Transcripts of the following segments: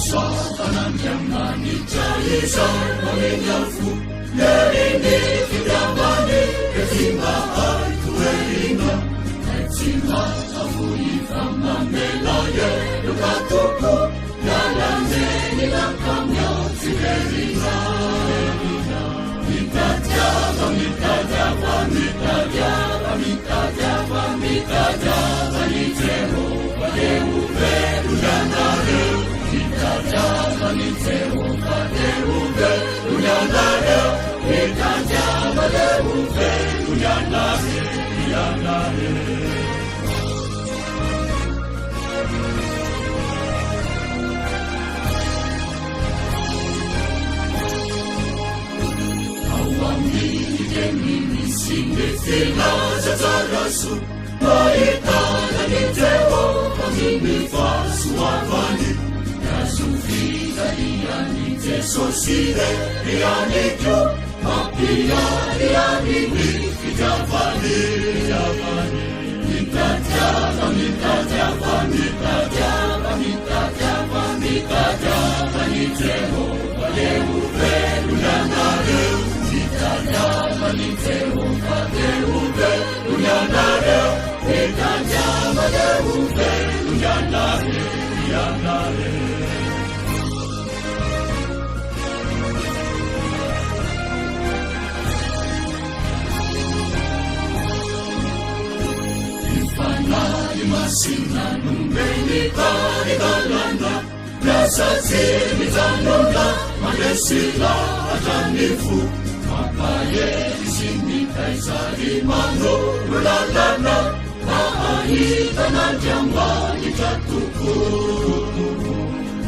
Fahasoavan'Andriamanitra izay mamindra fo, hery ny fitiavany dia tsy mahay toherina, dia tsy mahafoy fa mamela heloka tokoa, miala nenina ka miantso herina. Mitadiava, mitadiava, mitadiava, mitadiava, mitadiava an'i Jehovah, dia ho velona ianareo. Mitadiava an'i Jehovah, dia ho velona ianareo. Mitadiava, dia ho velona ianareo, ianareo. Ao amin'ny teny misy ny filaza tsara soa, mahitana ny Jehovah ny fahasoavany. Azo fitarihan'i Jesosy irery ihany koa, mampiharihary ny fitiavany. Mitadiava, mitadiava, mitadiava, mitadiava, mitadiava an'i Jehovah, dia ho velona ianareo. Mitadiava an'i Jehovah, dia ho velona ianareo. Mitadiava, dia ho velona ianareo, ianareo. Ny Fanahy Masina nomeny tari-dalana, miasa tsy mijanona, mandresy lahatra ny fo, mampahery sy mitaiza ary manoro lalana, mba hahita an'Andriamanitra tokoa.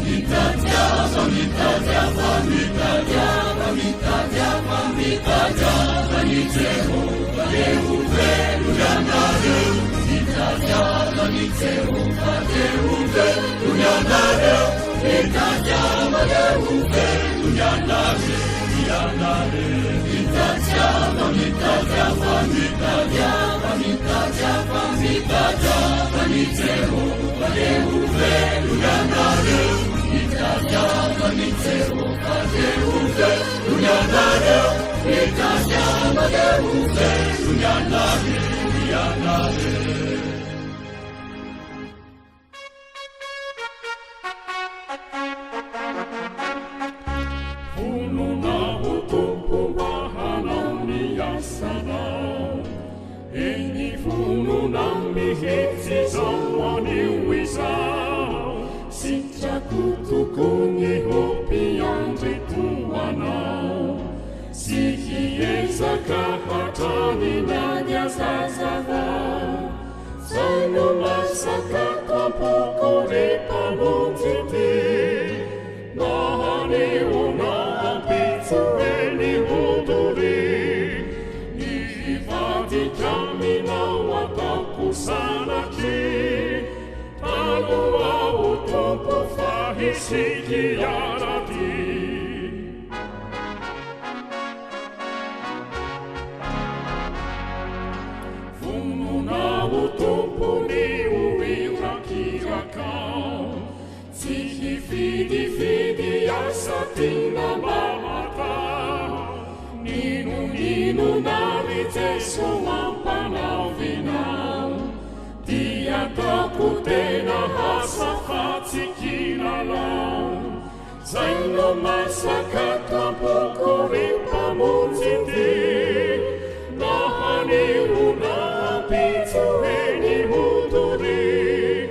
Mitadiava, mitadiava, mitadiava, mitadiava, mitadiava an'i Jehovah, dia ho velona ianareo. Mitadiava an'i Jehovah, dia ho velona ianareo. Mitadiava, dia ho velona ianareo, ianareo. Mitadiava, mitadiava, mitadiava, mitadiava, mitadiava an'i Jehovah, dia ho velona ianareo. Mitadiava an'i Jehovah, dia ho velona ianareo. Mitadiava, dia ho velona ianareo, ianareo. Vonona ho Tompo mba hanao ny asanao. Eny vonona mihitsy izao anio izao. Sitrako tokoa ny ho mpiandry toa anao. Sy hiezaka hatrany na dia zazavao. Zay no masaka tompoko ry Mpamonjy ty, Na anio na ampitso eny ho doria, Ny hivadika aminao ataoko sanatria, Taloha aho Tompo fa isika hiara-dia. Vonona ho tompony ho irakirakao, Tsy hifidifidy asa tiana mba hatao, N'inon'inona ry Jeso ampanaovinao, Dia ataoko tena asa fa tsy kilalao. Zay no masaka tompoko ry Mpamonjy ity, Na anio na ampitso eny ho doria,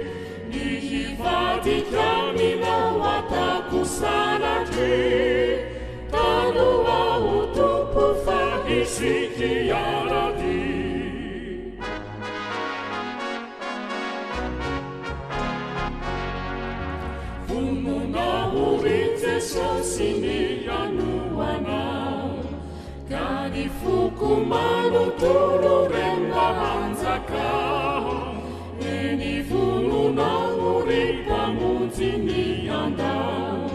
Ny hivadika aminao ataoko sanatria, Taloha ho Tompo fa isika hiara-dia. Vonona ho ry Jesosy ny hanoanao, Ka ny foko manontolo re mba hanjaka. Eny vonona ho ry Mpamonjy ny handao,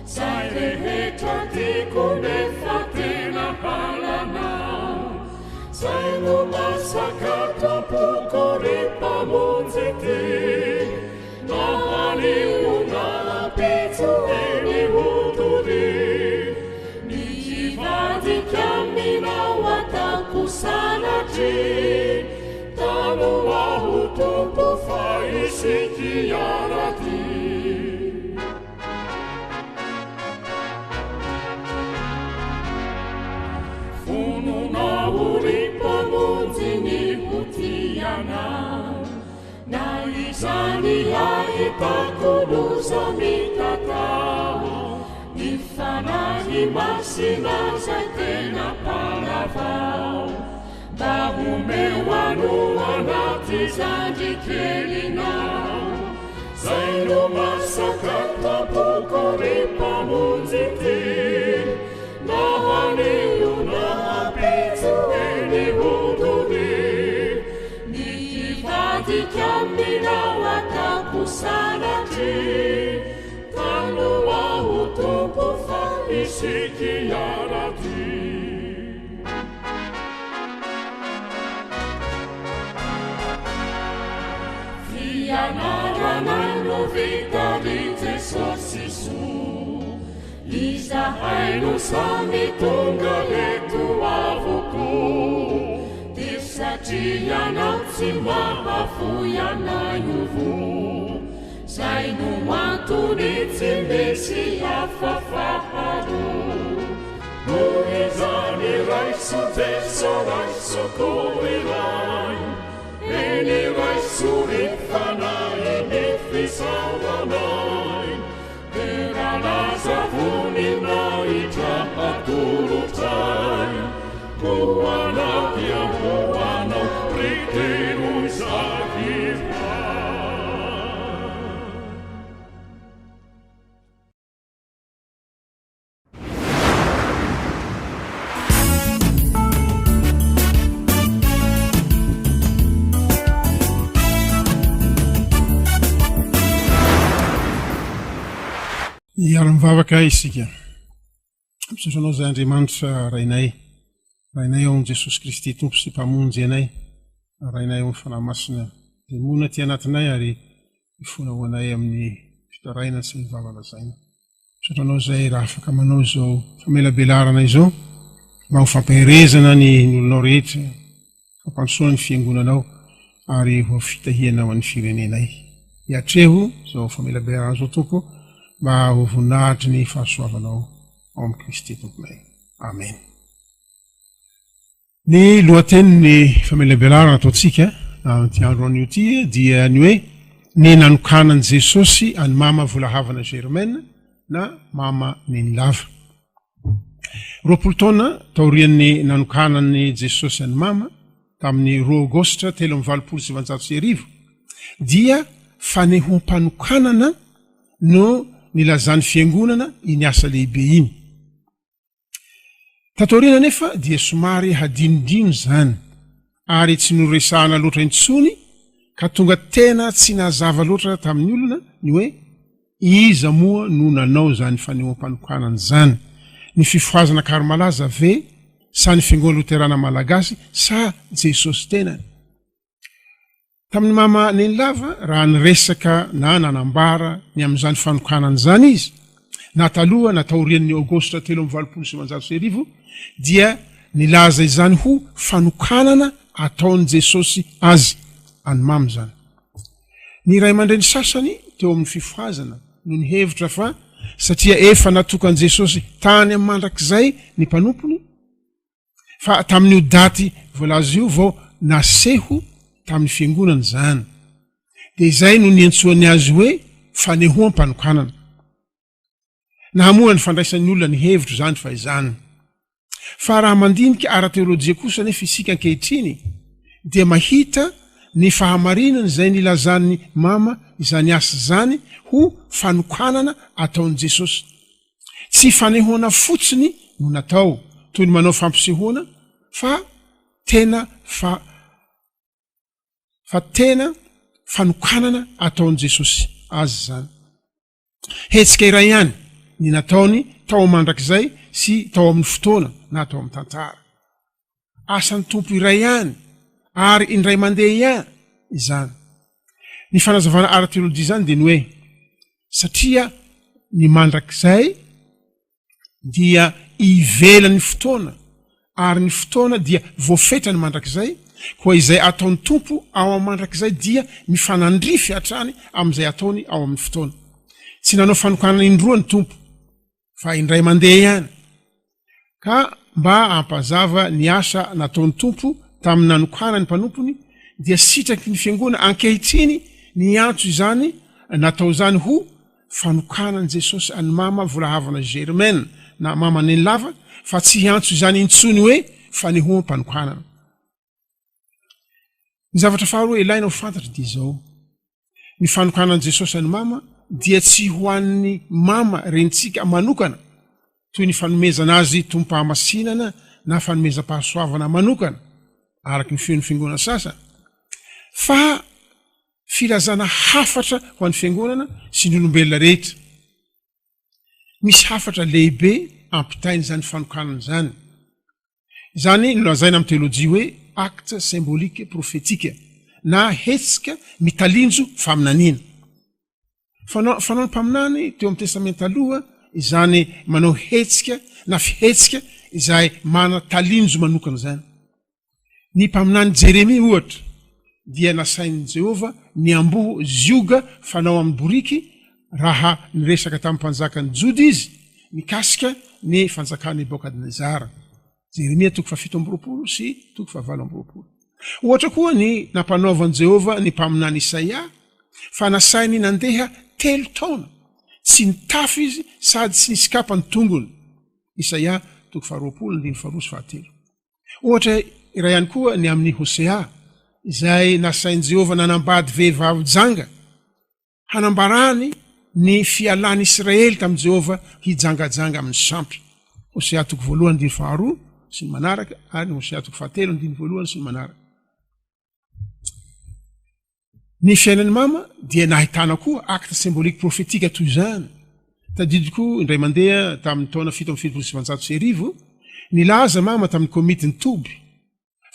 Zay rehetra tiako nefa tena halanao. Zay no masaka tompoko ry Mpamonjy ty, Na anio na ampitso. Izany ahitako loza mitatao, ny Fanahy Masina izay tena mpanavao. Mba omeo ano anaty zandry kelinao, Zay no masaka tompoko ry Mpamonjy ity, Na anio na ampitso eny ho doria. Ny hivadika aminao ataoko sanatria, Tano aho Tompo fa isika hiara-dia. Fianarana no vita ry Jesosy soa, Izahay no samy tonga eto avokoa, Dia satria Ianao tsy mahafoy anay ho voa, Zay no antony tsy misy hafa faharoa. Noho izany raiso Jeso raiso koa iray, Eny raiso ry Fanahy ny fisaoranay, Dera laza voninahitra atolotray, Ho anao dia ho anao ry telo izahay. Hiara-mivavaka isika. Misaotra anao izay Andriamanitra Rainay. Rainay ao amin'i Jesosy Kristy Tompo sy Mpamonjy anay. Rainay ao amin'ny Fanahy Masina. Izay monina aty anatinay ary hifona ho anay amin'ny fitarainana sy ny vava lazaina. Misaotra anao izay raha afaka manao izao famelabelarana izao mba ho fampaherezana ny ny olonao rehetra, fampandrosoana ny fiangonanao ary ho fitahiana ho an'ny firenenay. Iatreho izao famelabelarana izao Tompo mba ho voninahitry ny fahasoavanao ao amin'i Kristy Tomponay. Amen. Ny lohatenin'ny famelabelarana ataontsika amin'ity andro anio ity dia ny hoe ny nanokanan'i Jesosy an'i Mama Volahavana Germaine na Mama Nenilava. 20 taona taorian'ny nanokanan'i Jesosy an'i Mama tamin'ny 2 Aogositra 1983 dia fanehoam-panokanana no nilazan'ny fiangonana iny asa lehibe iny. Tato aoriana anefa dia somary hadinodino izany ary tsy noresahana loatra intsony ka tonga tena tsy nazava loatra tamin'ny olona ny hoe iza moa no nanao izany fanehoam-panokanana izany, ny fifohazana Karmalaza ve sa ny Fiangonana Loterana Malagasy sa Jesosy tenany? Tamin'i Mama Nenilava, raha niresaka na nanambara ny amin'izany fanokanana izany izy, na taloha na taorian'ny Aogositra 1983, dia nilaza izany ho fanokanana ataon'i Jesosy azy, an'i Mama izany. Ny ray aman-dreny sasany teo amin'ny fifohazana no nihevitra fa satria efa natokan'i Jesosy tany amin'ny mandrakizay ny mpanompony, Fa tamin'io daty voalaza io vao naseho tamin'ny fiangonana izany. Dia izay no niantsoany azy hoe fanehoam-panokanana. Nahamoa ny fandraisan'ny olona ny hevitro izany fa izany. Fa raha mandinika ara-teolojia kosa anefa isika ankehitriny dia mahita ny fahamarinana izay nilazan'ny mama izany asa izany ho fanokanana ataon'i Jesosy. Tsy fanehoana fotsiny no natao, toy ny manao fampisehoana, fa tena fa fa tena fanokanana ataon'i Jesosy azy izany. Hetsika iray ihany ny nataony tao mandrakizay sy tao amin'ny fotoana na tao amin'ny tantara. Asan'ny Tompo iray ihany ary indray mandeha ihany izany. Ny fanazavana ara-teolojia izany dia ny hoe satria ny mandrakizay dia ivelan'ny fotoana ary ny fotoana dia voafetra ny mandrakizay, koa izay ataon'ny Tompo ao amin'ny mandrakizay dia mifanandrify hatrany amin'izay ataony ao amin'ny fotoana. Tsy nanao fanokanana indroa ny Tompo. fa indray mandeha ihany, ka mba hampazava ny asa nataon'ny Tompo tamin'ny nanokanany mpanompony, dia sitraky ny Fiangonana ankehitriny niantso izany natao izany ho fanokanan'i Jesosy an'i Mama Volahavana Germaine na Mama Nenilava fa tsy hiantso izany intsony hoe fanehoam-panokanana. Ny zavatra faharoa ilaina ho fantatra dia izao, ny fanokanan'i Jesosy an'i Mama dia tsy ho an'ny Mama renintsika manokana, toy ny fanomezana azy tompahamasinana na fanomezam-pahasoavana manokana, araka ny feon'ny fiangonana sasany, fa filazana hafatra ho an'ny fiangonana sy ny olombelona rehetra. Misy hafatra lehibe ampitain'izany fanokanana izany. Izany no lazaina amin'ny teolojia hoe acte symbolique prophétique na hetsika mitalinjo faminaniana. Fanao, fanaon'ny mpaminany teo amin'ny Testamenta Taloha izany manao hetsika na fihetsika izay mana talinjo manokana izany. Ny mpaminany Jeremia, ohatra, dia nasain'i Jehovah niamboho zioga fanao amin'ny boriky raha niresaka tamin'ny mpanjakan'ny Joda izy mikasika ny fanjakan'i Nebokadnezara. Jeremia toko fahafito amby roapolo sy toko fahavalo amby roapolo. Ohatra koa ny nampanaovan'i Jehovah ny mpaminany Isaia fa nasainy nandeha telo taona tsy nitafy izy sady tsy nisy kapa ny tongony. Isaia toko faharoapolo andininy faharoa sy fahatelo. Ohatra iray ihany koa ny amin'i Hosea, izay nasain'i Jehovah nanambady vehivavy janga, hanambarany ny fialan'i Israely tamin'i Jehovah hijangajanga amin'ny sampy. Hosea toko voalohany andininy faharoa sy ny manaraka, ary ny Hosea toko fahatelo andininy voalohany sy ny manaraka. Ny fiainan'i Mama dia nahitana koa acte symbolique prophétique toy izany. Tadidiko indray mandeha tamin'ny taona 1977, nilaza Mama tamin'ny komitin'ny toby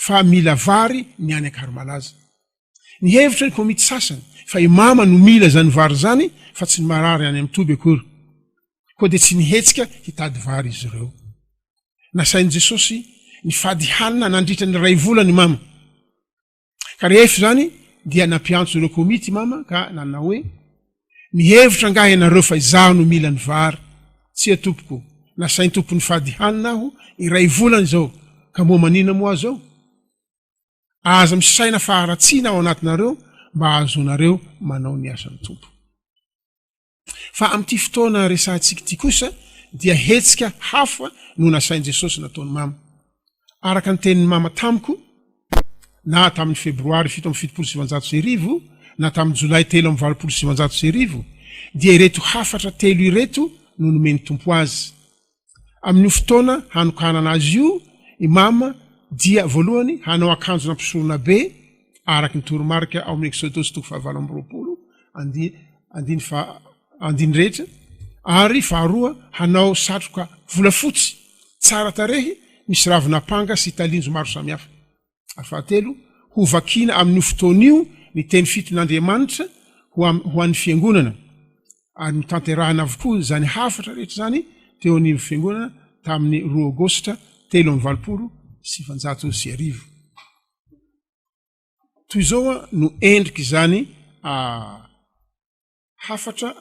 fa mila vary ny any Ankarimalaza. Nihevitra ny komity sasany fa i Mama no mila izany vary izany fa tsy ny marary any amin'ny toby akory. Koa dia tsy nihetsika hitady vary izy ireo. Nasain'i Jesosy nifady hanina nandritra ny iray volana i Mama. Ka rehefa izany dia nampiantso ireo komity i mama ka nanao hoe, Mihevitra angaha ianareo fa izaho no mila ny vary? Tsia tompoko, nasain'ny tompon'ny fady hanina aho iray volana izao, ka moa maninona moa aho izao? Aza misaina faharatsiana ao anatinareo mba hahazoanareo manao ny asan'ny Tompo. Fa amin'ity fotoana resahantsika ity kosa dia hetsika hafa no nasain'i Jesosy nataon'i Mama. Araka ny tenin'i Mama tamiko, na tamin'ny Febroary 1977 na tamin'ny Jolay 1983, dia ireto hafatra telo ireto no nomen'ny Tompo azy. Amin'io fotoana hanokanana azy io, i Mama dia voalohany hanao akanjona mpisoronabe, araka ny toromarika ao amin'ny Eksodosy toko fahavalo amby roapolo, andiny faha andiny rehetra, ary faharoa hanao satroka volafotsy tsara tarehy misy ravin'apanga sy talinjo maro samihafa. Ary fahatelo, ho vakiana amin'io fotoana io ny teny fiton'Andriamanitra ho am, ho an'ny Fiangonana, ary notanterahina avokoa izany hafatra rehetra izany teo anivon'ny Fiangonana tamin'ny roa Aogositra 1983. Toy izao no endrik'izany hafatra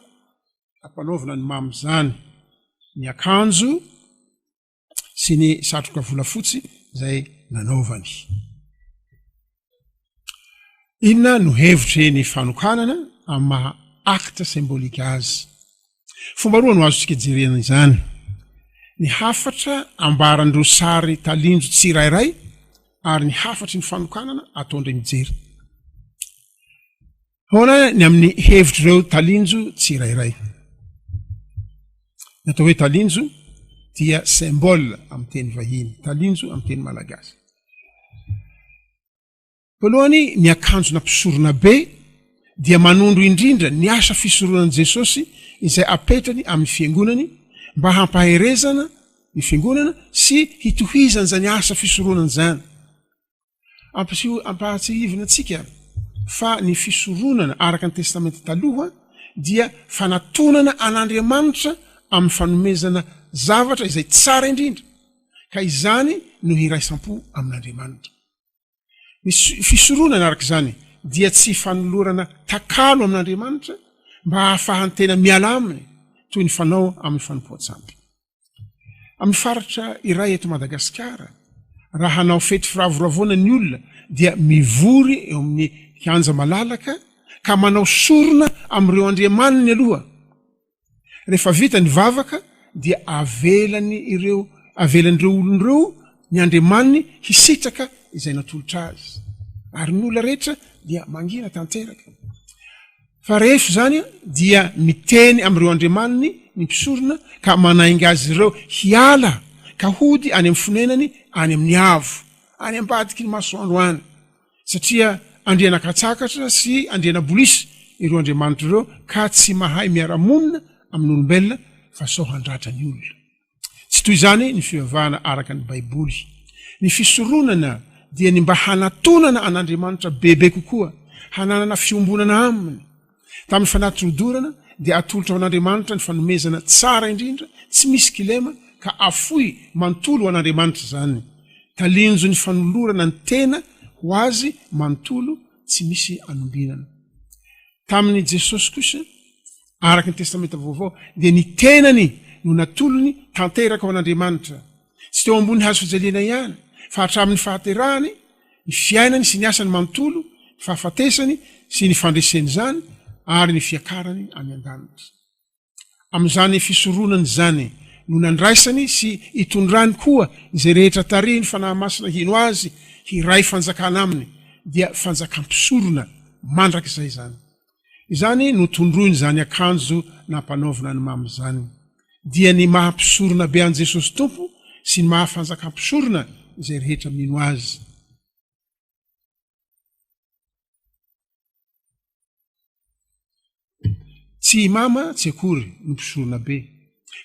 ampanaovina ny mamy izany, ny akanjo, sy ny satroka volafotsy izay nanaovany. Inona no hevitry ny fanokanana amin'ny maha acte symbolique azy? Fomba roa no azontsika jerena izany. Ny hafatra ambaran'ireo sary talinjo tsirairay ary ny hafatry ny fanokanana ataondray mijery. Ahoana ny amin'ny hevitr'ireo talinjo tsirairay? Ny atao hoe talinjo dia symbole amin'ny teny vahiny, talinjo amin'ny teny malagasy. Voalohany, ny akanjona mpisorona be dia manondro indrindra ny asa fisoronan'i Jesosy izay apetrany amin'ny fiangonany mba hampaherezana ny fiangonana sy hitohizany izany asa fisoronana izany. Ampiseho ampahatsiahivina antsika fa ny fisoronana araka ny Testamenta Taloha dia fanatonana an'Andriamanitra amin'ny fanomezana zavatra izay tsara indrindra, ka izany no hiraisam-po amin'Andriamanitra. Ny fisoronana araka izany dia tsy fanolorana takalo amin'Andriamanitra mba hahafahan'ny tena miala aminy toy ny fanao amin'ny fanompoan-tsampy. Amin'ny faritra iray eto Madagasikara, raha hanao fety firavoravoana ny olona dia mivory eo amin'ny kianja malalaka ka manao sorona amin'ireo andriamaniny aloha. Rehefa vita ny vavaka dia avelany ireo avelan'ireo olona ireo ny andriamaniny hisitraka izay natolotra azy. Ary ny olona rehetra dia mangina tanteraka. Fa rehefa izany dia miteny amin'ireo andriamaniny ny mpisorona ka manainga azy ireo hiala ka hody any amin'ny fonenany any amin'ny avo, any ambadiky ny masoandro any. Satria Andrianakatsakatra sy Andrianabolisa ireo andriamanitra ireo ka tsy mahay miara-monina amin'olombelona fa sao handratra ny olona. Tsy toy izany ny fivavahana araka ny Baiboly. Ny fisoronana dia ny mba hanatonana an'Andriamanitra bebe kokoa, hananana fiombonana aminy. Tamin'ny fanatodorana dia atolotra ho an'Andriamanitra ny fanomezana tsara indrindra, tsy misy kilema, ka afoy manontolo ho an'Andriamanitra izany. Talinjon'ny fanolorana ny tena ho Azy manontolo tsy misy anombinana. Tamin'i Jesosy kosa, araka ny Testamenta Vaovao, dia ny tenany no natolony tanteraka ho an'Andriamanitra. Tsy teo ambony hazo fijaliana ihany, fa hatramin'ny fahaterahany, ny fiainany sy ny asany manontolo, ny fahafatesany sy ny fandreseny izany, ary ny fiakarany any an-danitra. Amin'izany fisoronany izany no nandraisany sy itondrany koa izay rehetra tarihin'ny Fanahy Masina hino Azy hiray fanjakana Aminy, dia fanjakam-pisorona mandrakizay izany. Izany no tondroin'izany akanjo nampanaovina an'i Mama izany, dia ny maha mpisorona be an'i Jesosy Tompo sy ny maha fanjakam-pisorona izay rehetra mino Azy. Tsy i Mama tsy akory no mpisorona be,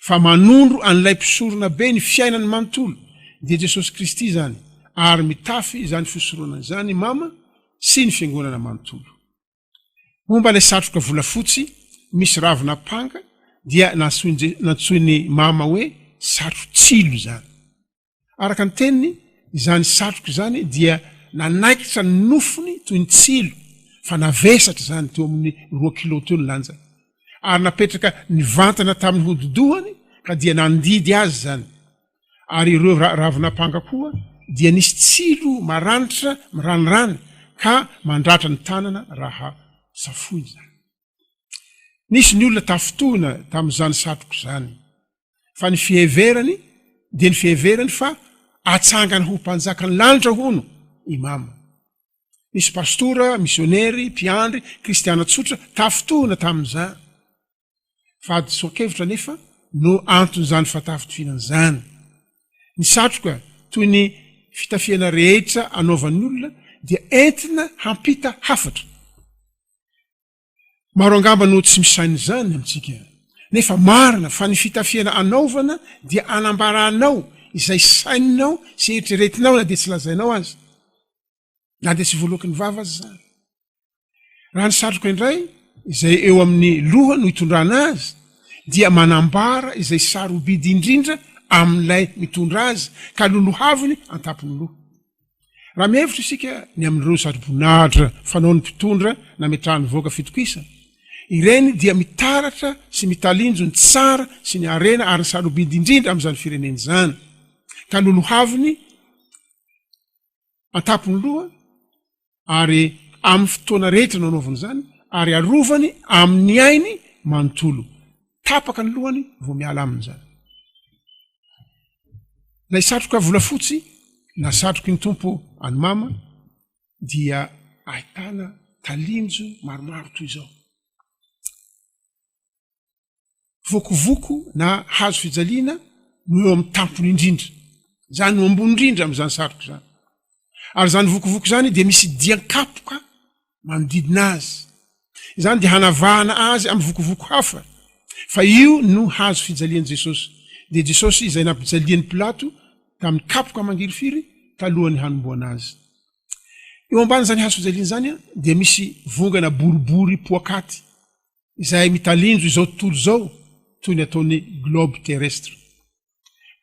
fa manondro an'ilay mpisorona be ny fiainany manontolo, dia Jesosy Kristy izany, ary mitafy izany fisoronana izany i Mama sy ny fiangonana manontolo. Momba ilay satroka volafotsy misy ravina apanga dia nantsoin'i Mama hoe satro-tsilo izany. Araka ny teniny, izany satroka izany dia nanaikitra ny nofony toy ny tsilo, fa navesatra izany, teo amin'ny roa kilao teo ny lanjany, ary napetraka nivantana tamin'ny hodi-dohany ka dia nandidy azy izany. Ary ireo ravin'ampanga koa dia nisy tsilo maranitra miranirany ka mandratra ny tanana raha safoina izany. Nisy ny olona tafintohina tamin'izany satroka izany, fa ny fiheverany dia ny fiheverany fa atsangana ho mpanjakan'ny lanitra hono i Mama. Nisy pastora, misionery, mpiandry, kristiana tsotra tafintohina tamin'izany. Fahadisoan-kevitra anefa no anton'izany fahatafintohinana izany. Ny satroka, toy ny fitafiana rehetra anaovan'ny olona, dia entina hampita hafatra. Maro angamba no tsy misaina izany amintsika, nefa marina fa ny fitafiana anaovana dia anambaranao izay saininao sy eritreretinao na dia tsy lazainao aza, na dia tsy voaloaky ny vava aza izany. Raha ny satroka indray, izay eo amin'ny loha no itondrana azy, dia manambara izay sarobidy indrindra amin'ilay mitondra azy ka lolohaviny an-tampon'ny loha. Raha mihevitra isika ny amin'ireo satroboninahitra fanaon'ny mpitondra nametrahan'ny vahoaka fitokisana, ireny dia mitaratra sy mitalinjo ny tsara sy ny harena ary ny sarobidy indrindra amin'izany firenena izany, ka lolohaviny an-tampon'ny loha ary amin'ny fotoana rehetra no anaovany izany ary arovany amin'ny ainy manontolo. Tapaka ny lohany vao miala aminy izany. Ilay satroka volafotsy na satroky ny Tompo an'i Mama dia ahitana talinjo maromaro toy izao. Vokovoko na hazo fijaliana no eo amin'ny tampony indrindra. Izany no ambony indrindra amin'izany satroka izany. Ary izany vokovoko izany dia misy dian-kapoka manodidina azy. Izany dia hanavahana azy amin'ny vokovoko hafa, fa io no hazo fijalian'i Jesosy. Dia Jesosy izay nampijalian'i Pilato tamin'ny kapoka mangirifiry talohan'ny hanomboana azy. Eo ambanin'izany hazo fijaliana izany dia misy vongana boribory poakaty izay mitalinjo izao tontolo izao toy ny ataon'ny globe terrestre.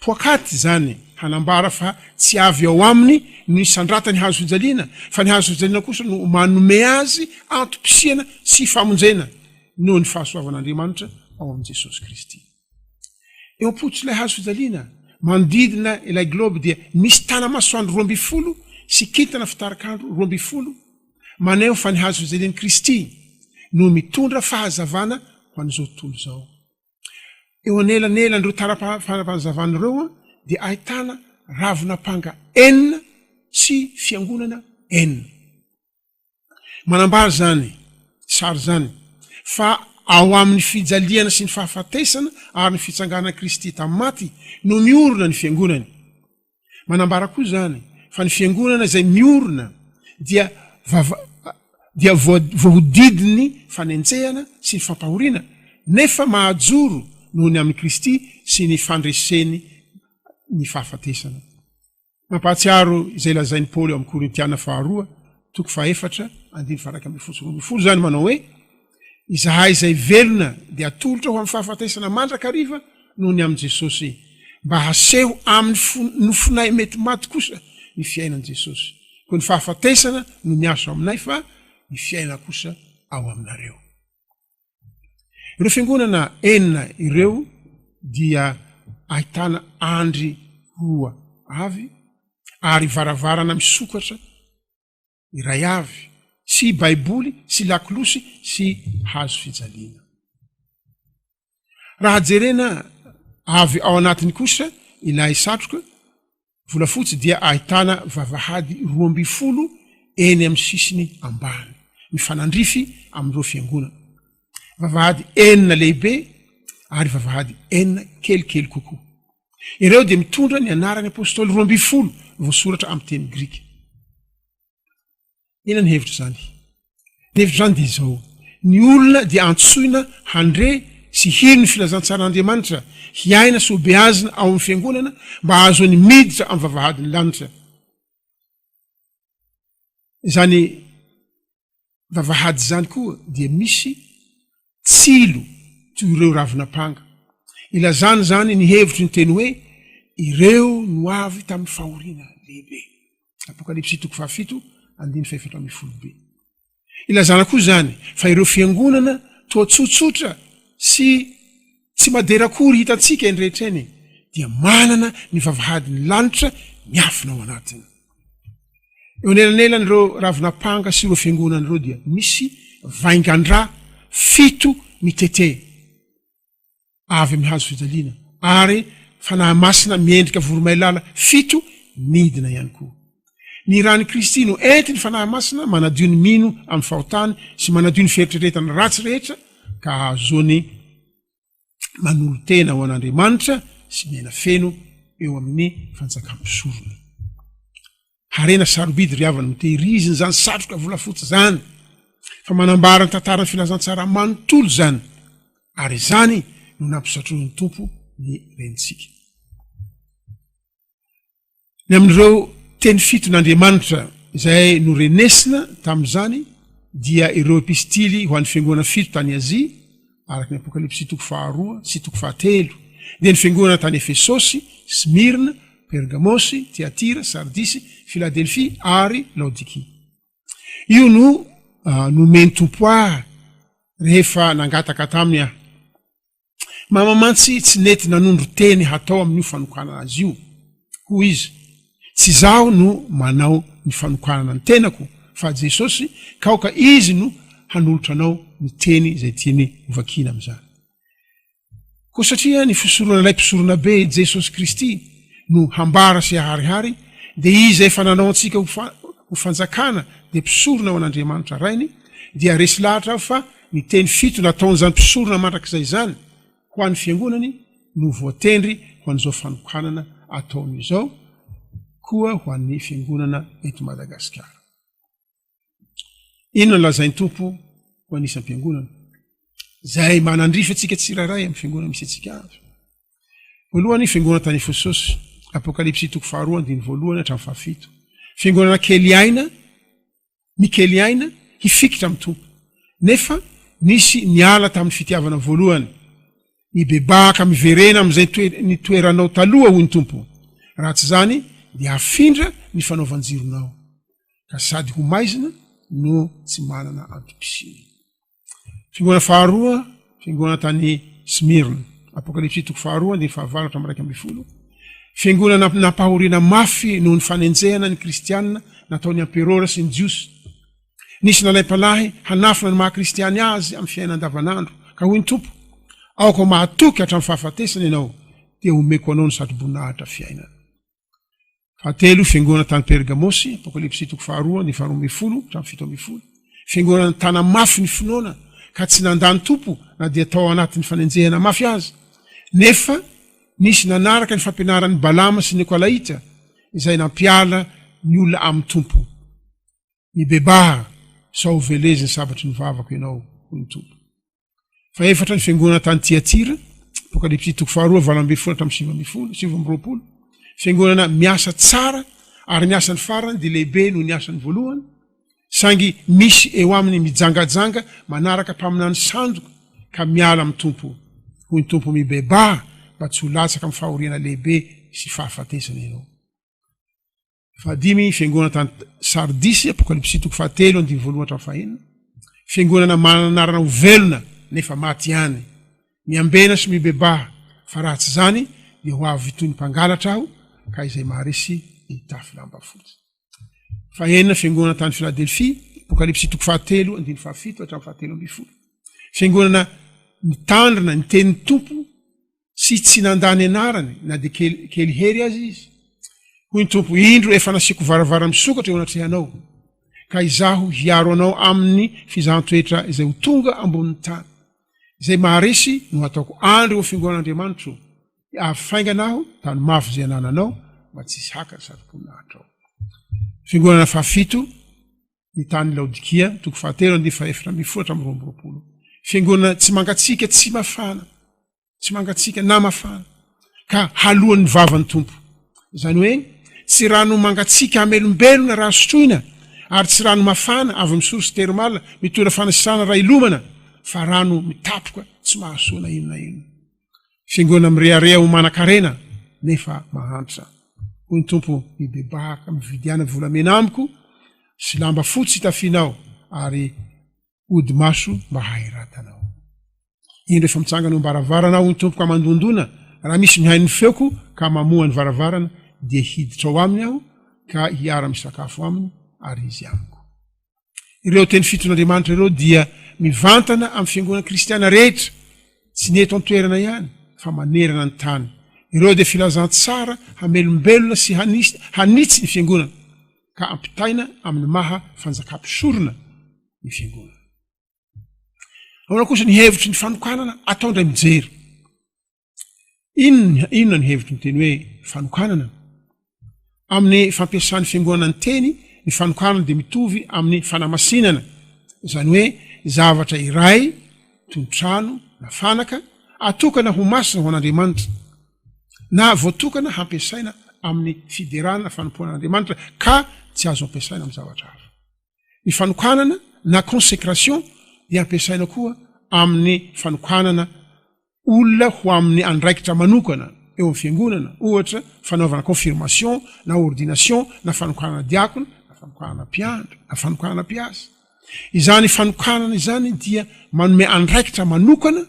Poakaty izany hanambara fa tsy avy ao aminy no nisandratany hazo fijaliana, fa ny hazo fijaliana kosa no manome azy antom-pisiana sy famonjena noho ny fahasoavan'Andriamanitra ao amin'i Jesosy Kristy. Eo am-pototr'ilay hazo fijaliana, manodidina ilay globe dia misy tana-masoandro 12 sy kintana fitarikandro 12 maneho fa ny hazo fijalian'i Kristy. no mitondra fahazavana ho an'izao tontolo izao. Eo anelanelan'ireo tara-pahazavana ireo dia ahitana ravin'ampanga enina sy fiangonana enina. Manambara izany sary izany fa ao amin'ny fijaliana sy ny fahafatesana ary ny fitsanganan'i Kristy tamin'ny maty no miorina ny fiangonany. Manambara koa izany fa ny fiangonana izay miorina dia vava dia voahodidin'ny fanenjehana sy ny fampahoriana nefa mahajoro noho ny amin'i Kristy sy ny fandreseny ny fahafatesana. Mampahatsiaro izay lazain'i Paoly ao amin'ny Korintiana faharoa, toko fahefatra, andininy faha 11 sy 12 izany manao hoe, Izahay izay velona dia atolotra ho amin'ny fahafatesana mandrakariva noho ny amin'i Jesosy, mba haseho amin'ny nofonay mety maty kosa ny fiainan'i Jesosy. Koa ny fahafatesana no miasa ao aminay fa ny fiainana kosa ao aminareo. Ireo fiangonana enina ireo dia ahitana andry roa avy ary varavarana misokatra iray avy sy baiboly sy lakolosy sy hazo fijaliana. Raha jerena avy ao anatiny kosa ilay satroka volafotsy dia ahitana vavahady 12 eny amin'ny sisiny ambany, mifanandrify amin'ireo fiangonana. Vavahady enina lehibe ary vavahady enina kelikely kokoa. Ireo dia mitondra ny anaran'ny apôstôly 12 voasoratra amin'ny teny grika. Inona ny hevitr'izany? Ny hevitr'izany dia izao, ny olona dia antsoina handre sy hino ny filazantsaran'Andriamanitra, hiaina sy hobeazina ao amin'ny fiangonana mba hahazoany miditra amin'ny vavahadin'ny lanitra. Izany vavahady izany koa dia misy tsilo toy ireo ravin'ampanga. Ilazana izany ny hevitry ny teny hoe ireo no avy tamin'ny fahoriana lehibe. Apokalypsy toko fahafito andininy fahefatra ambin'ny folo be. Ilazana koa izany fa ireo fiangonana toa tsotsotra sy tsy madera akory hitantsika eny rehetra eny dia manana ny vavahadin'ny lanitra miafina ao anatiny. Eo anelanelan'ireo ravin'ampanga sy ireo fiangonana ireo dia misy vaingan-drà fito mitete avy amin'ny hazo fijaliana ary Fanahy Masina miendrika voromailala fito midina ihany koa. Ny ran'i Kristy no entin'ny Fanahy Masina manadio ny mino amin'ny fahotany sy manadio ny fieritreretana ratsy rehetra ka ahazoany manolo-tena ho an'Andriamanitra sy miaina feno eo amin'ny fanjakam-pisorona. Harena sarobidy ry havana notehiriziny izany satroka volafotsy izany fa manambara ny tantaran'ny filazantsara manontolo izany ary izany no nampisatrohin'ny Tompo ny renintsika. Ny amin'ireo teny fiton'Andriamanitra izay norenesina tamin'izany dia ireo epistily ho an'ny fiangonana fito tany Azia, araka ny Apokalypsy toko faharoa sy toko fahatelo, dia ny fiangonana tany Efesosy, Smyrna, Pergamosy, Tyatira, Sardisy, Filadelfia ary Laodikia. Io no nomen'ny Tompo ahy rehefa nangataka taminy aho. Mama mantsy tsy nety nanondro teny hatao amin'io fanokanana azy io. Hoy izy, Tsy izaho no manao ny fanokanana ny tenako fa Jesosy, ka aoka Izy no hanolotra anao ny teny izay tiany hovakiana amin'izany. Koa satria ny fisoronan'ilay Mpisoronabe, Jesosy Kristy, no hambara sy haharihary, dia Izy izay efa nanao antsika ho ho fanjakana dia mpisorona ho an'Andriamanitra Rainy, dia resy lahatra aho fa Ny teny fito nataon'izany mpisorona mandrakizay izany ho an'ny fiangonany no voatendry ho an'izao fanokanana ataony izao koa ho an'ny fiangonana eto Madagasikara. Inona no lazain'ny Tompo ho an'ny isam-piangonana? Izay manandrify antsika tsirairay amin'ny fiangonana misy antsika avy. Voalohany, fiangonana tany Efesosy, Apokalypsy toko faharoa andininy voalohany hatramin'ny fahafito. Fiangonana kely aina Nikely aina hifikitra amin'ny Tompo, nefa nisy niala tamin'ny fitiavana voalohany. Mibebahaka miverena amin'izay nitoeranao taloha, hoy ny Tompo, raha tsy izany dia hafindra ny fanaovan-jironao, ka sady ho maizina no tsy manana antom-pisiana. Fiangonana faharoa, fiangonana tany Smyrna. Apokalypsy toko faharoa, andininy fahavalo hatramin'ny 11. Fiangonana nampahoriana mafy noho ny fanenjehana ny kristianina nataon'ny amperora sy ny jiosy. Nisy nalaim-panahy hanafina ny maha kristiany azy amin'ny fiainana andavanandro, ka hoy ny Tompo, Aoka ho mahatoky hatramin'ny fahafatesana ianao, dia homeko anao ny satroboninahitra fiainana. Fahatelo, fiangonana tany Pergamosy, Apokalypsy toko faharoa, ny faharoa ambinifolo hatramin'ny 17. Fiangonana nitana mafy ny finoana ka tsy nandà ny Tompo na dia tao anatin'ny fanenjehana mafy aza. Nefa nisy nanaraka ny fampianaran'i Balama sy Nikolaita izay nampiala ny olona amin'ny Tompo. Mibebaha sao ho velezin'ny sabatry ny vavako ianao, hoy ny Tompo. Fahefatra, ny fiangonana tany Tiatira, Apokalypsy toko faharoa, 18 hatramin'ny 19, 29. Fiangonana miasa tsara ary ny asany farany dia lehibe noho ny asany voalohany, saingy misy eo aminy mijangajanga manaraka mpaminany sandoka ka miala amin'ny Tompo. Hoy ny Tompo, Mibebaha mba tsy ho latsaka amin'ny fahoriana lehibe sy fahafatesana ianao. Fahadimy, fiangonana tany Sardisy, Apokalypsy toko fahatelo, andininy voalohany hatramin'ny fahenina. Fiangonana manana anarana ho velona nefa maty ihany. Miambena sy mibebaha, fa raha tsy izany dia ho avy toy ny mpangalatra aho, ka izay maharesy dia hitafy lamba fotsy. Fahenina, fiangonana tany Filadelfia, Apokalypsy toko fahatelo, andininy fahafito hatramin'ny fahatelo ambin'ny folo. Fiangonana mitandrina ny tenin'ny Tompo sy tsy nandà ny anarany na dia kely kely hery aza izy. Hoy ny Tompo, Indro, efa nasiako varavara misokatra eo anatrehanao, ka Izaho hiaro anao amin'ny fizahan-toetra izay ho tonga ambonin'ny tany. Izay maharesy no hataoko andry eo fiangonan'Andriamanitro, dia avy faingana Aho, tano mafy izay anananao, mba tsy hisy haka ny satroboninahitro. Fiangonana fahafito, ny tany Laodikia, toko fahatelo andininy fahefatra ambin'ny folo hatramin'ny 22. Fiangonana tsy mangatsiaka, tsy mafana, tsy mangatsiaka na mafana, ka haloan'ny vavan'ny Tompo. Izany hoe tsy rano mangatsiaka hamelombelona raha sotroina, ary tsy rano mafana avy amin'ny source thermale mitondra fanasitranana raha ilomana, fa rano mitapoka tsy mahasoa na inona na inona. Fiangonana mirehareha ho manan-karena nefa mahantra. Hoy ny Tompo, Mibebaha ka mividiana volamena amiko sy lamba fotsy hitafianao ary hodi-maso mba hahiratanao. Indro efa mitsangana eo am-baravarana aho, hoy ny Tompo, ka mandondona, raha misy mihaino ny feoko ka mamoha ny varavarana, dia hiditra ao aminy aho ka hiara-misakafo aminy ary izy amiko. Ireo teny fiton'Andriamanitra ireo dia mivantana amin'ny fiangonana kristiana rehetra, tsy ny eto an-toerana ihany fa manerana ny tany. Ireo dia filazantsara hamelombelona sy hanitsy ny fiangonana ka ampitaina amin'ny maha fanjakam-pisorona ny fiangonana. Ahoana kosa ny hevitry ny fanokanana atao indray mijery? Inona inona ny hevitry ny teny hoe fanokanana? Amin'ny fampiasan'ny fiangonana ny teny, ny fanokanana dia mitovy amin'ny fanamasinana, izany hoe zavatra iray, toy ny trano na fanaka, atokana ho masina ho an'Andriamanitra, na voatokana hampiasaina amin'ny fiderana na fanompoana an'Andriamanitra ka tsy azo ampiasaina amin'ny zavatra hafa. Ny fanokanana na consécration dia ampiasaina koa amin'ny fanokanana olona ho amin'ny andraikitra manokana eo amin'ny fiangonana, ohatra fanaovana confirmation na ordination na fanokanana diakona na fanokanana mpiandry na fanokanana mpiasa. Izany fanokanana izany dia manome andraikitra manokana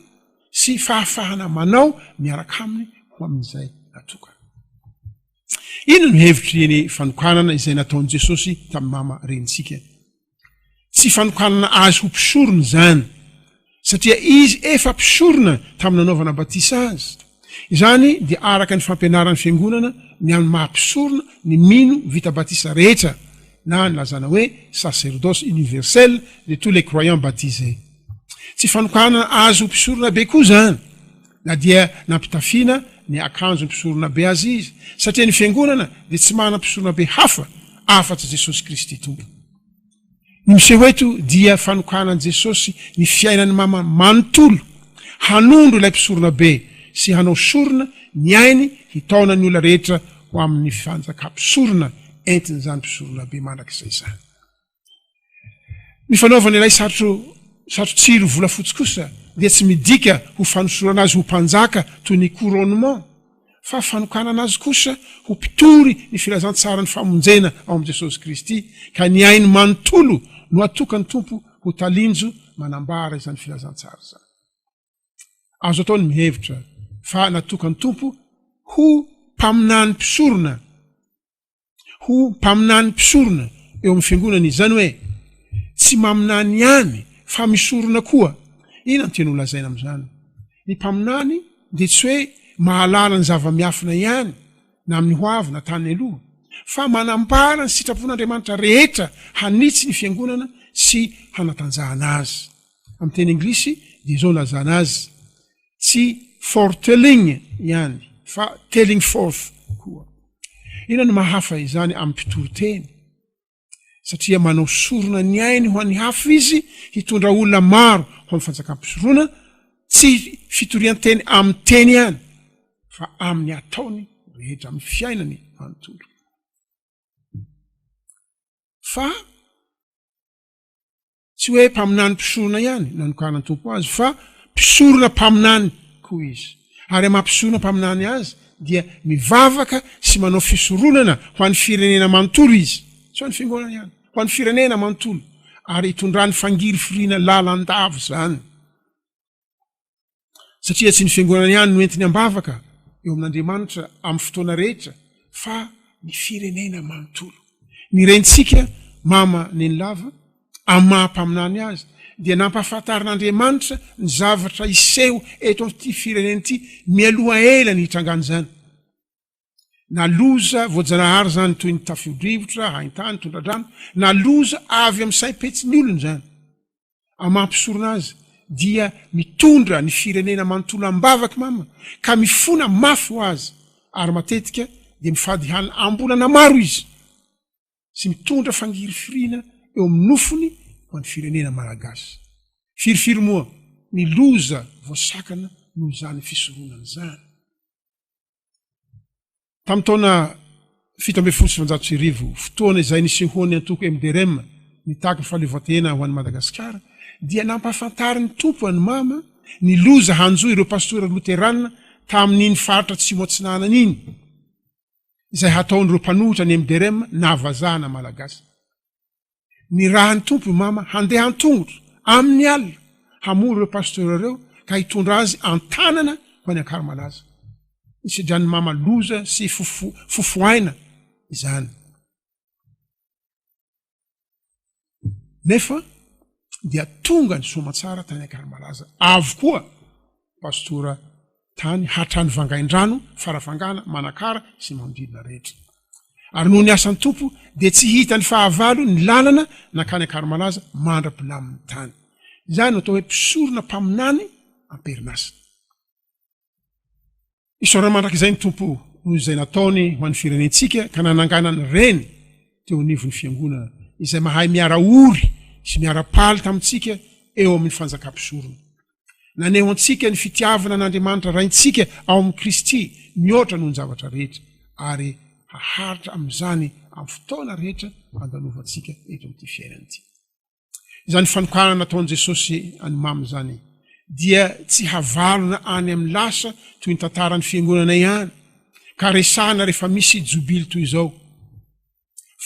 sy fahafahana manao miaraka aminy ho amin'izay natokana. Inona no hevitry ny fanokanana izay nataon'i Jesosy tamin'ny mama renintsika? Tsy fanokanana azy ho mpisorona izany, satria izy efa mpisorona tamin'ny nanaovana batisa azy. Izany dia araka ny fampianaran'ny Fiangonana ny amin'ny maha mpisorona ny mino vita batisa rehetra, na ny lazana hoe sacerdoce universel de tous les croyants baptisés. Tsy fanokanana azy ho mpisorona be koa izany, na dia nampitafiana ny akanjon'ny mpisoronabe azy izy, satria ny Fiangonana dia tsy manana mpisoronabe hafa afa-tsy Jesosy Kristy Tompo. Ny miseho eto dia fanokanan'i Jesosy ny fiainany mama manontolo hanondro ilay mpisoronabe sy hanao sorona ny ainy hitaona ny olona rehetra ho amin'ny fanjakam-pisorona entin'izany mpisoronabe mandrakizay izany. Ny fanaovana ilay satro satro-tsilo volafotsy kosa dia tsy midika ho fanosorana azy ho mpanjaka toy ny couronnement, fa fanokanana azy kosa ho mpitory ny filazantsaran'ny famonjena ao amin'i Jesosy Kristy, ka ny ainy manontolo no atokan'ny Tompo ho talinjo manambara izany filazantsara izany. Azo atao ny mihevitra fa natokan'ny Tompo ho mpaminany mpisorona ho mpaminany mpisorona eo amin'ny fiangonana izy. Izany hoe, tsy maminany ihany fa misorona koa. Inona no tiany holazaina amin'izany? Ny mpaminany dia tsy hoe mahalala ny zava-miafina ihany na amin'ny ho avy na tany aloha, fa manambara ny sitrapon'Andriamanitra rehetra hanitsy ny fiangonana sy hanatanjahana azy. Amin'ny teny anglisy dia izao lazana azy, tsy foretelling ihany fa telling forth koa. Inona no mahafa izany amin'ny mpitory teny? Satria manao sorona ny ainy ho an'ny hafa izy hitondra olona maro ho amin'ny fanjakam-pisorona, tsy fitorian-teny amin'ny teny ihany fa amin'ny ataony rehetra, amin'ny fiainany manontolo. Fa Tsy hoe mpaminany mpisorona ihany nanokanan'ny Tompo azy fa mpisorona mpaminany koa izy. Ary amin'ny maha mpisorona mpaminany azy dia mivavaka sy manao fisoronana ho an'ny firenena manontolo izy. Tsy ho an'ny fiangonana ihany, ho an'ny firenena manontolo. Ary itondrany fangirifiriana lalandava izany. Satria tsy ny fiangonana ihany no entiny am-bavaka eo amin'Andriamanitra amin'ny fotoana rehetra fa ny firenena manontolo. Ny rentsika Mama Nenilava, amin'ny maha mpaminany azy, dia nampahafantarin'Andriamanitra ny zavatra hiseho eto amin'ity firenena ity mialoha ela ny hitrangan'izany. Na loza voajanahary izany toy ny tafio-drivotra, haintany, tondra-drano, na loza avy amin'ny saim-petsin'ny olona izany. Amin'ny maha mpisorona azy dia mitondra ny firenena manontolo am-bavaka mama ka mifona mafy ho azy ary matetika dia mifady hanina am-bolana maro izy sy mitondra fangirifiriana eo amin'ny nofony ho an'ny firenena malagasy. Firifiry moa ny loza voasakana noho izany fisoronana izany. Tamin'ny taona 1917, fotoana izay nisehoan'ny antoko MDRM nitaky ny fahaleovantena ho an'i Madagasikara, dia nampahafantarin'ny Tompo an'i Mama ny loza hanjo ireo pastora loterana tamin'iny faritra Atsimo Atsinanana iny, izay hataon'ireo mpanohitra ny MDRM na vazaha na Malagasy. Nirahan'ny Tompo i Mama handeha an-tongotra amin'ny alina hamory ireo pasteur ireo ka hitondra azy an-tanana ho any Ankarimalaza. Nisedran'i Mama loza sy fofoaina izany. Nefa dia tonga ny soamantsara tany Ankarimalaza avokoa pastora tany hatrany Vangaindrano, Farafangana, Manakara sy ny manodidina rehetra. Ary noho ny asan'ny Tompo dia tsy hitan'ny fahavalo ny lalana nankany Ankarimalaza mandra-pilamin'ny tany. Izany no atao hoe mpisorona mpaminany am-perinasa. Isaorana mandrakizay ny Tompo noho izay nataony ho an'ny firenentsika ka nananganany reny teo anivon'ny fiangonana izay mahay miara-ory sy miara-paly tamintsika eo amin'ny fanjakam-pisorona. Naneho antsika ny fitiavana an'Andriamanitra Raintsika ao amin'i Kristy mihoatra noho ny zavatra rehetra, ary haharitra amin'izany amin'ny fotoana rehetra andalovantsika eto amin'ity fiainana ity. Izany fanokanana nataon'i Jesosy an'i Mamy izany dia tsy havalona any amin'ny lasa toy ny tantaran'ny fiangonana ihany, ka resahana rehefa misy jobily toy izao.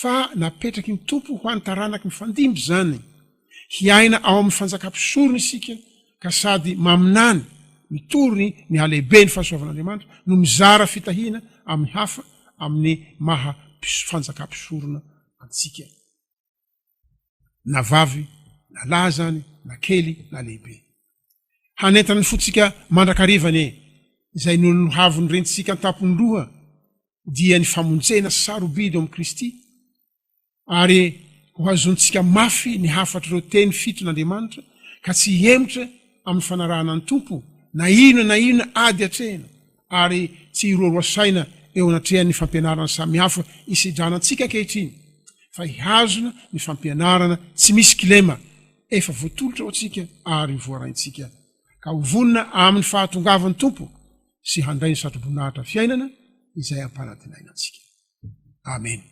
Fa napetraky ny Tompo ho an'ny taranaky mifandimby izany. Hiaina ao amin'ny fanjakam-pisorona isika ka sady maminany, mitory ny halehiben'ny fahasoavan'Andriamanitra no mizara fitahiana amin'ny hafa amin'ny maha fanjakam-pisorona antsika. Na vavy na lahy izany, na kely na lehibe. Hanentana ny fontsika mandrakariva anie izay nolohavin'ny rentsika an-tampon'ny loha dia ny famonjena sarobidy ao amin'i Kristy, ary ho hazontsika mafy ny hafatr'ireo teny fiton'Andriamanitra ka tsy hihemotra amin'ny fanarahana ny Tompo na inona na inona ady atrehina, ary tsy hiroaroa saina eo anatrehan'ny fampianarana samihafa isedrana antsika ankehitriny, fa hihazona ny fampianarana tsy misy kilema efa voatolotra ho antsika ary voaraintsika, ka ho vonona amin'ny fahatongavan'ny Tompo sy handray ny satroboninahitra fiainana izay ampanantenaina antsika. Amena.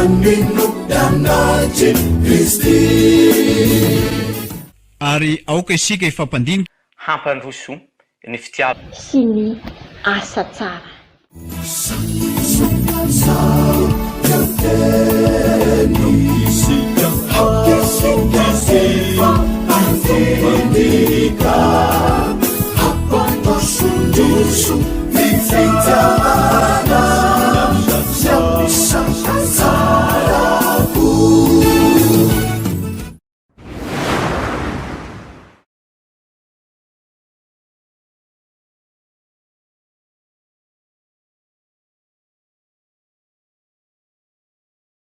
Anino mpianatr'i Kristy. Ary aoka isika hifampandinika. Hampandroso ny fitiavana. Sy ny asa tsara.